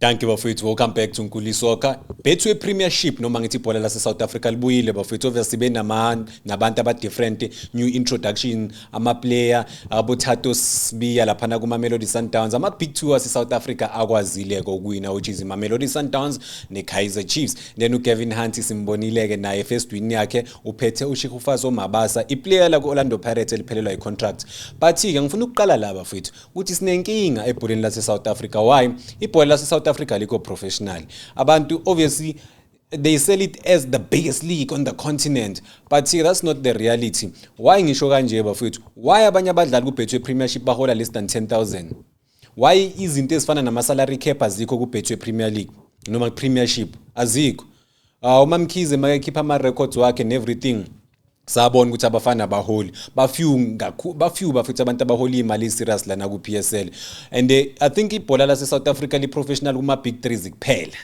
Thank you, bafethu. Welcome back to Nkuli Soccer. Betway Premiership, noma ngithi ibhola lase South Africa, libuyile, bafethu. Obviously benama nabantu aba different, new introduction, ama player abo Thato Sibiya laphana kuma Mamelodi Sundowns. Ama big two ase South Africa akwazile ukuwina, which is Mamelodi Sundowns ne Kaizer Chiefs. Then uGavin Hunt simbonile ke naye, first win yakhe, uphethe uShikufazo Mabasa, iplayer la ku Orlando Pirates eliphelelwa icontract. But ke ngifuna ukuqala la, bafethu, ukuthi sinenkinga ebholeni lase South Africa. Why? Ibhola lase South Africa alikho professional. Abantu, obviously they sell it as the biggest league on the continent, but see, that's not the reality. Why ngisho kanje, bafethu? Why abanye abadlali ku-Betway Premiership bahola less than 10,000? Why izinto ezifana nama-salary cap azikho ku-Betway Premier League noma Premiership? Azikho. UMamkhize makekhipha ama-records wakhe and everything, sabona ukuthi abafana abaholi bafew kakhulu, bafew, bafethu, abantu abahola imali serious lana ku-PSL. And I think ibhola lase South Africa li professional kuma big threes kuphela.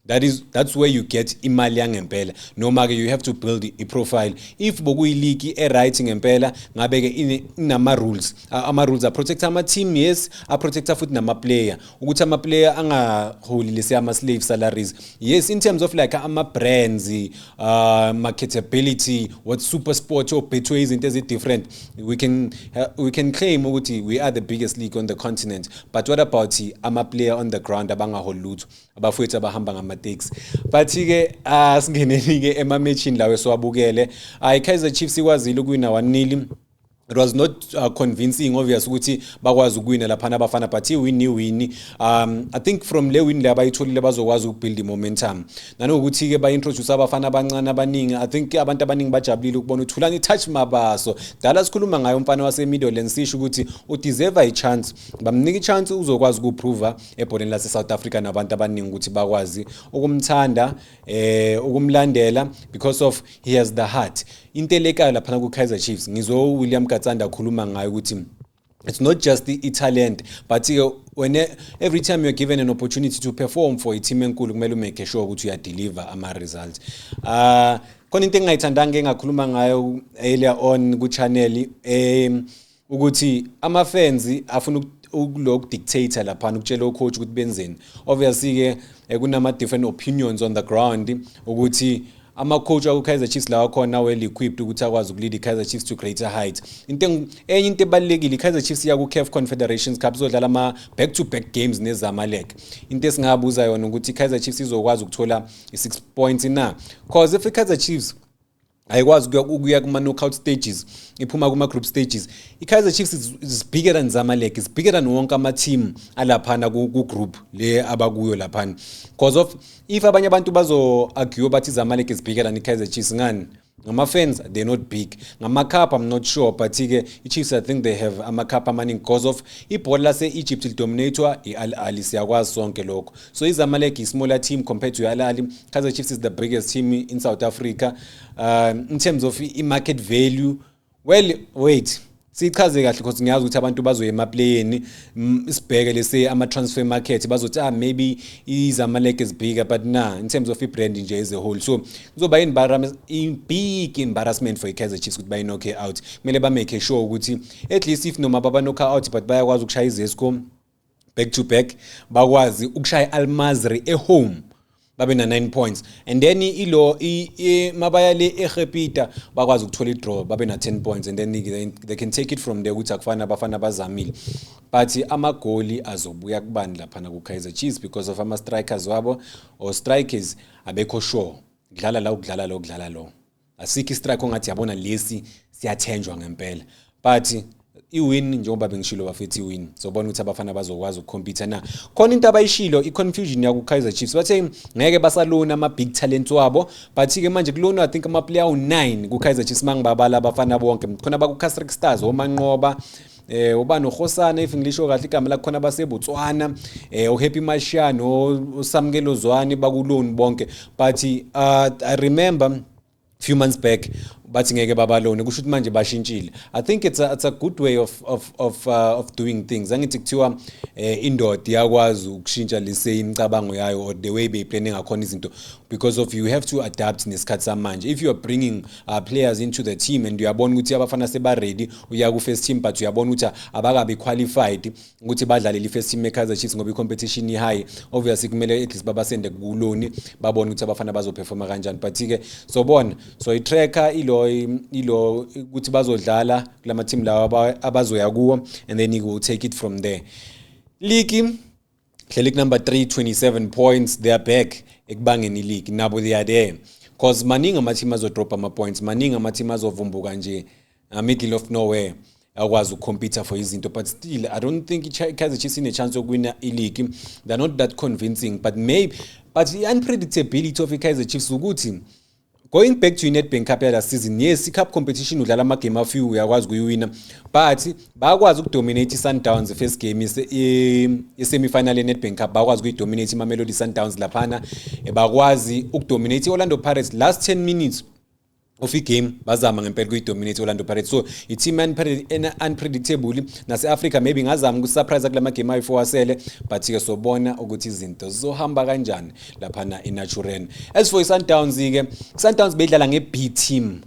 That's where you get imali yangempela, noma ke you have to build i-profile. If bokuyiligi e-right ngempela, ngabe ke inama rules, ama rules aprotect ama team, yes, aprotecta futhi nama player, ukuthi ama player angaholi lesi ama slave salaries. Yes, in terms of like ama brands, marketability, what Super Sport or Betway, izinto ezi different, we can claim ukuthi we are the biggest league on the continent. But what about ama player on the ground abangaholi lutho, abafowethu abahamba ngama-taxi? But ke asingeneni ke ema-matchini lawo esiwabukele. Ayi, Kaizer Chiefs ikwazile ukuwina 1-0. It was not convincing, obvious, ukuthi bakwazi ukuwina laphana abafana, but i-win i-win. I think from le win le abayitholile bazokwazi ukubuild i-momentum, nanokuthi-ke ba-introduce abafana abancane abaningi. I think abantu abaningi bajabulile ukubona uThulani Touch Mabaso. Dala sikhuluma ngayo umfana wase-Middleland, sisho ukuthi udeserve i-chance. Bamnika i-chance, uzokwazi ukuprova ebholeni lase-South Africa nabantu abaningi ukuthi bakwazi ukumthanda, ukumlandela, because of he has the heart. Into elekayo laphana ku-Kaizer Chiefs, ngizwe uWilliam Katsanda akhuluma ngayo ukuthi it's not just the talent, but when every time you're given an opportunity to perform for i-team enkulu, kumele umake sure ukuthi uyadeliver ama-results. Khona into engingayithandanga engakhuluma ngayo earlier on ku-channel, ukuthi ama-fans afuna ukuloku dictator laphana, ukutshela ucoach ukuthi benzeni. Obviously ke kunama different opinions on the ground ukuthi ama-coach aku-Kaizer Chiefs lawa khona well equipped ukuthi akwazi ukulead i-Kaizer Chiefs to greater heights. Into enye into ebalulekile, i-Kaizer Chiefs iya ku-CAF Confederations Cup, izodlala ama-back to back games neZamalek. Into esingabuza yona ukuthi i-Kaizer Chiefs izokwazi ukuthola i-6 points na? 'Cause if i-Kaizer Chiefs ayikwazi ukuya kuma-knockout stages, iphuma kuma-group stages. I-Kaizer Chiefs is bigger than Zamalek, is bigger than wonke ama-team alaphana ku-group le abakuyo laphana, because of if abanye abantu bazo-argue bathi Zamalek is bigger than i-Kaizer Chiefs, ngani? Ngama-fans they're not big. Ngama-cup I'm not sure, but-ke i-Chiefs, I think they have ama-cup amaningi, because of ibhola lase-Egypt lidominatwa i-Al Ahly, siyakwazi sonke lokho. So iZamalek i-smaller team compared to i-Al Ahly. Kaizer Chiefs is the biggest team in South Africa in terms of i-market value. Well, wait, sichaze kahle, because ngiyazi ukuthi abantu bazoya emaplayeni, sibheke lese ama-transfer market, bazothi, "Ah, maybe iZamalek is bigger," but na in terms of i-brand nje as a whole. So kuzoba i-big embarrassment for i-Kaizer Chiefs ukuthi bayi-knock out. Kumele ba-make sure ukuthi at least if noma baba-knock out, but bayakwazi ukushaya iZesco back to back, bakwazi ukushaya Al Masry e-home, babe na 9 points, and then ilo mabaya le eGepita bakwazi ukuthola i-draw, babe na 10 points, and then they can take it from there, ukuthi akufana abafana bazamile. But amagoli azobuya kubani laphana ku-Kaizer Chiefs? Because of ama-strikers wabo or strikers abekho sure, kudlala la, ukudlala lo, kudlala lo, asikho istrike ongathi yabona lesi siyathenjwa ngempela. But i-win, njengoba bengishilo, bafethu, i-win. Sobona ukuthi abafana bazokwazi ukucompete na. Khona into abayishilo, i-confusion yaku-Kaizer Chiefs, bathe ngeke basalona ama-big talent wabo, but-ke manje kulona I think ama-player awu-9 ku-Kaizer Chiefs, mangibabala abafana bonke khona baku-Casric Stars, oManqoba, ubani, uHosana, if ngilisho kahle igama lakho, khona baseBotswana, uHappy Mashiane, uSamkelo Zwane, bakuloni bonke. But I remember few months back Bathi ngeke babalone, kusho ukuthi manje bashintshile. I think it's a good way of doing things. Angithi kuthiwa indoda iyakwazi ukushintsha lese imicabango yayo or the way beyiplane ngakhona izinto, because of you have to adapt nesikhathi samanje. If you are bringing players into the team and uyabona ukuthi abafana seba ready uya ku first team, but uyabona ukuthi abakabi qualified ukuthi badlale i first team eKaizer Chiefs ngoba i-competition i-high, obviously kumele at least babasende kuloni, babone ukuthi abafana bazoperforma kanjani. But ke sobona, so i-tracker ilo ukuthi bazodlala kulama team lawa abazoya kuwo, and then you will take it from there. League hleli number 3, 27 points. They are back ekubangeni league nabo, they are there, cause maningi ama-team azodrop ama-points, maningi ama-team azovumbuka nje middle of nowhere akwazi ukucompete for izinto. But still, I don't think i-Kaizer Chiefs ine-chance yokuwina i-league. They're not that convincing, but maybe, but i-unpredictability of i-Kaizer Chiefs ukuthi going back to i-Nedbank Cup yala season, yes, i-cup competition udlala amagame a-few, uyakwazi ukuyiwina, but bayakwazi ukudominate i-Sundowns first game ye-semi-final ye-Nedbank Cup. Bakwazi ukuyidominate iMamelodi Sundowns laphana, bakwazi ukudominate i-Orlando Pirates last 10 minutes of igame, bazama ngempela kuyidominate Orlando Pirates. So i-team unpredictable nase-Africa, maybe ngazama ukusurprise kula magame ayi-4 asele, but-ke sobona ukuthi izinto zizohamba kanjani laphana eNaturena. As for i-Sundowns-ke, Sundowns beyidlala nge-B team,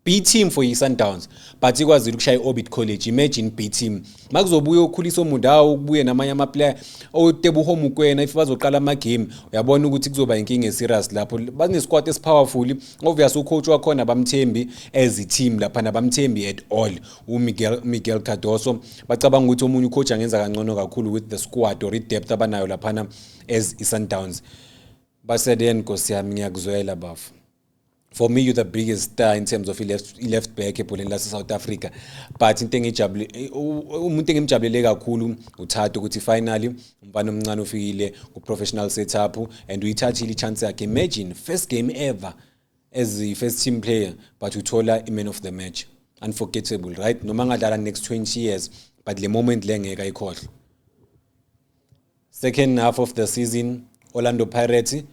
B team for i-Sundowns, but ikwazile ukushaya i-Orbit College. Imagine, B team. Makuzobuya uKhuliso Mudau, kubuye namanye ama-player, oTeboho Mokoena, if bazoqala ama-game, uyabona ukuthi kuzoba inkinga eserious lapho. Bane-squad esipowerful. Obvious, ucoach wakhona bamthembi as i-team laphana, bamthembi at all uMiguel Miguel Cardoso. Bacabanga ukuthi omunye ucoach angenza kangcono kakhulu with the squad or i-depth abanayo laphana as i-Sundowns. Baseden, nkosi yami, ngiyakuzwela bafo. For me, you're the biggest star in terms of i-left back ebholeni lase-South Africa, but into engijabule, umuntu engimjabulele kakhulu uthatha ukuthi finally umfana omncane ufikile ku-professional setup and uyithathile i-chance yakhe. Imagine, first game ever as the first team player, but uthola i-man of the match. Unforgettable, right? Noma angadlala next 20 years, but le moment le ngeke ayikhohlwe. Second half of the season, Orlando Pirates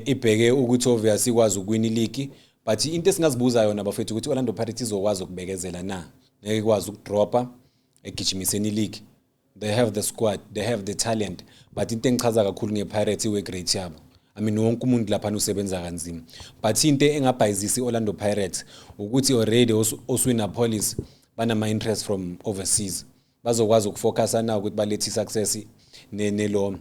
ibheke ukuthi obviously ikwazi ukuwina ileague, but into esingazibuza yona bafethu ukuthi Orlando Pirates izokwazi ukubekezela na, ngeke ikwazi ukudropa egijimiseni ileague. They have the squad, they have the talent, but into engichaza kakhulu ngePirates, iwork rate yabo. I mean, wonke umuntu lapha usebenza kanzima, but into engabhayizisa iOrlando Pirates ukuthi already Oswin Appollis banama interest from overseas. Bazokwazi ukufocusa na ukuthi balethe success nelo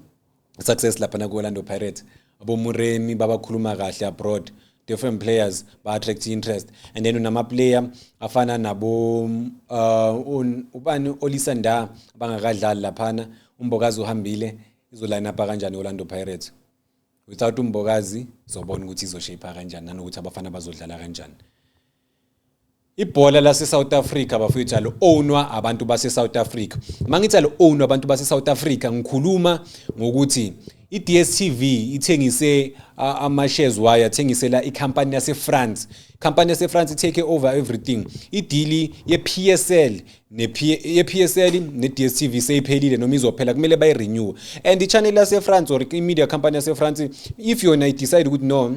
success lapha na ku-Orlando Pirates? AboMoremi babakhuluma kahle abroad, different players ba-attract interest, and then unama-player afana nabo ubani, Olisa Ndah, abangakadlali laphana. UMbokazi uhambile, izoline up kanjani i-Orlando Pirates without uMbokazi? Zobona ukuthi izoshape kanjani nanokuthi abafana bazodlala kanjani. Ibhola lase-South Africa bafethu alo-ownwa abantu base-South Africa. Mangithi alo-ownwa abantu base-South Africa, ngikhuluma ngokuthi i-DStv ithengise ama-shares wayo, yathengisela ikhampani yase-France. Ikhampani yase-France take over everything. Ideal ye-PSL ye-PSL ne-DStv seyiphelile noma izophela, kumele bayi-renew. And i-channel yase-France or i-media company yase-France, if yona i-decide ukuthi no,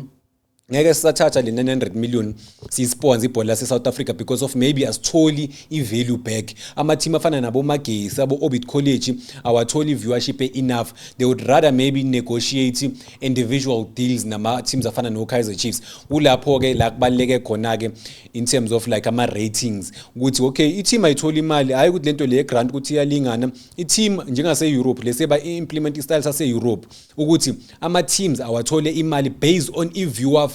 ngeke sisathatha le 900 million siyisponsor ibhola lase-South Africa because of maybe asitholi i-value back, ama-team afana nabo-Magesi, abo-Orbit College awatholi i-viewership enough, they would rather maybe negotiate individual deals nama-teams afana no-Kaizer Chiefs. Kulapho-ke la kubaluleke khona-ke in terms of like ama-ratings, ukuthi okay, i-team ayitholi imali, hhayi ukuthi lento le grant ukuthi iyalingana i-team njengase-Europe, lese ba-implement i-style sase-Europe ukuthi ama-teams awathole imali based on i-viewership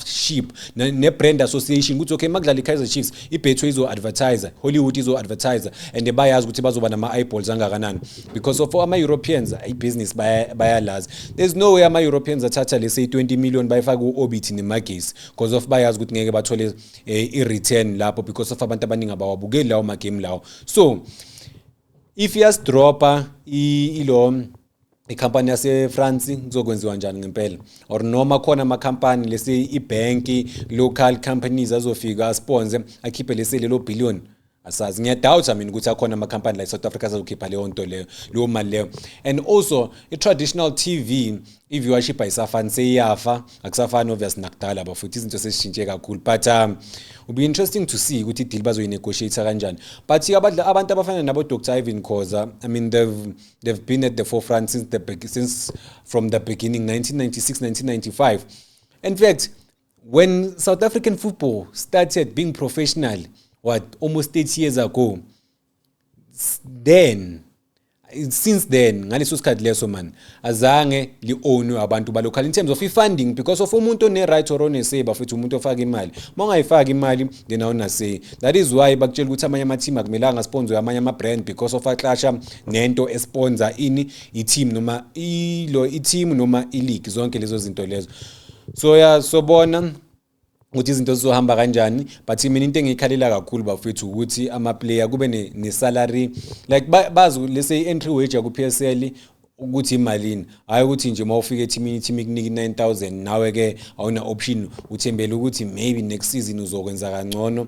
ne-brand association, ukuthi okay, makudlala i-Kaizer Chiefs, i-Betway izo-advertise, Hollywood izo-advertise, and bayazi ukuthi bazoba nama-eyeballs angakanani, because of ama-Europeans ibhizinisi bayalazi. There's no way ama-Europeans athatha lese 20 million bayifake ku-Orbit neMagesi, because of bayazi ukuthi ngeke bathole i-return lapho, because of abantu abaningi abawabukeli lawo magame lawo. So if iyasidropa ilo ikhampani yase-France, kuzokwenziwa njani ngempela? Or noma khona amakhampani lese ibhenki, local companies azofika asponsor, akhiphe lese lelo billion? Asazi, ngiyadoubt mina ukuthi akhona ama-company la e-South Africa azokhipha leyo nto leyo, leyo mali leyo. And also i-traditional TV, i-viewership ayisafani, seyiyafa, akusafani obvious nakudala bafowethu, izinto sezishintshe kakhulu. But will be interesting to see ukuthi i-deal bazoyinegotiate kanjani. But abantu abafana nabo Dr Irvin Khoza, I mean, they've been at the forefront since from the beginning, 1996, 1995. In fact, when South African football started being professional, what, almost 30 years ago, then since then, ngaleso sikhathi leso man, azange li-ownwe abantu ba-local in terms of i-funding, because of umuntu one-right or one-say bafethu, umuntu ofaka imali. Uma ungayifaki imali, then awuna-say. That is why bakutshela ukuthi amanye ama-team akumelanga asponsor amanye ama-brand, because of aclasha nento esponsor ini, i-team noma ilo, i-team noma i-league, zonke lezo zinto lezo. So ya, sobona ukuthi izinto zizohamba kanjani. But mina into engiyikhalela kakhulu bafethu ukuthi ama-player kube ne-salary, like bazi lese i-entry wage yaku-PSL ukuthi imalini, hhayi ukuthi nje uma ufika ethimini, i-team ikunika i-9000, nawe-ke awuna option, uthembele ukuthi maybe next season uzokwenza kangcono,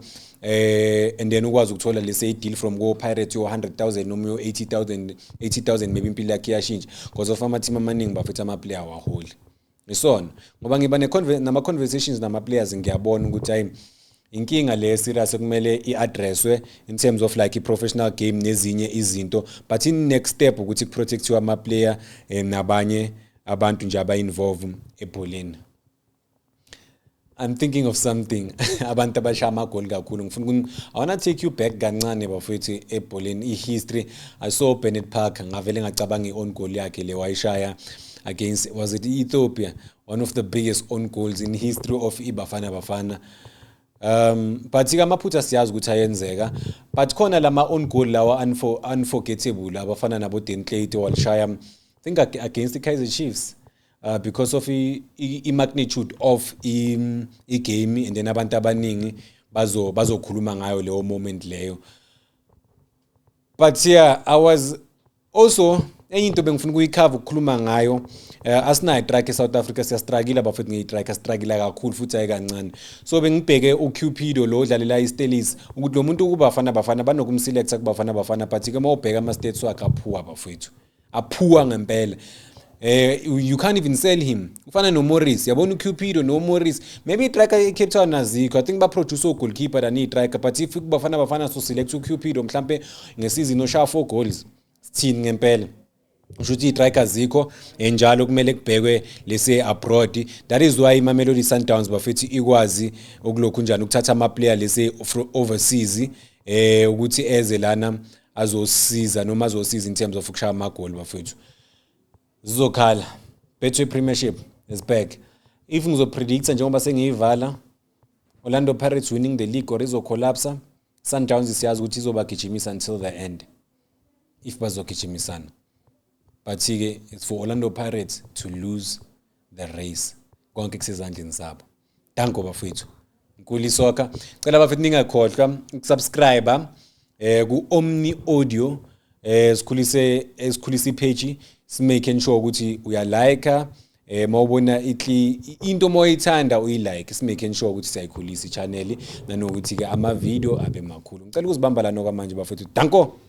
and then ukwazi ukuthola lese i-deal from ko-Pirates yo 100,000 noma yo 80,000, 80,000, maybe impilo yakhe iyashintsha, because of ama-team amaningi bafethu ama-player awaholi. Isona ngoba ngiba nama-conversations nama-players, ngiyabona ukuthi hayi, inkinga le serious ekumele i-addresswe in terms of like i-professional game nezinye izinto. But in next step ukuthi kuprotectiwe ama-player nabanye abantu nje aba-involve ebholeni. I'm thinking of something, abantu abashaya amagoli kakhulu. Ngifuna I wanna take you back kancane bafethu ebholeni, i-history. I saw Bernard Parker, ngavele ngacabanga i-own goal yakhe le wayishaya against, was it Ethiopia? One of the biggest own goals in history of iBafana Bafana. But ke amaphutha siyazi ukuthi ayenzeka, but khona lama own goal lawa unforgettable, abafana nabo Dan Clayton walishaya, I think against the Kaizer Chiefs, because of i magnitude of i game, and then abantu abaningi bazokhuluma ngayo leyo moment leyo. But yeah, I was also, enye into bengifuna ukuyicover, ukukhuluma ngayo, asinayo striker eSouth Africa. Siyastruggle bafethu ngeyi-striker, struggle kakhulu futhi ayi kancane. So bengibheke uCupido lo odlalela iStellies, ukuthi lo muntu kuBafana Bafana banokumselecta kuBafana Bafana, but ke mawubheka ama stats wakhe apoor bafethu, apoor ngempela. You can't even sell him. Ufana noMorris, yabona, uCupido noMorris, maybe istriker eCape Town azikho. I think ba produce o goalkeeper than istriker, but if kuBafana Bafana so select uCupido mhlambe ngesizini oshaya 4 goals, sithini ngempela? Kusho ukuthi iy'striker zikho njalo, kumele kubhekwe lese abroad. That is why iMamelodi Sundowns bafethu ikwazi ukulokhu njani ukuthatha ama-player lese overseas, ukuthi eze lana azosiza noma azosiza in terms of ukushaya amagoli bafethu. Zizokhala. Betway Premiership is back. If ngizopredicta njengoba sengiyivala, Orlando Pirates winning the league or izocollapsa. Sundowns siyazi ukuthi izobagijimisa until the end if bazogijimisana, but-ke it's for Orlando Pirates to lose the race, konke kusezandleni zabo. Danko bafethu, Nkuli Soccer. Cela bafethu ningakhohlwa ukusubscribe ku Omni Audio, sikhulise ipage, simake sure ukuthi uyalike, mawubona into moyithanda uyilike, simake sure ukuthi siyayikhulisa i-channel nanokuthi ke ama video abe makhulu. Ngicela ukuzibamba la nokwamanje bafethu. Danko.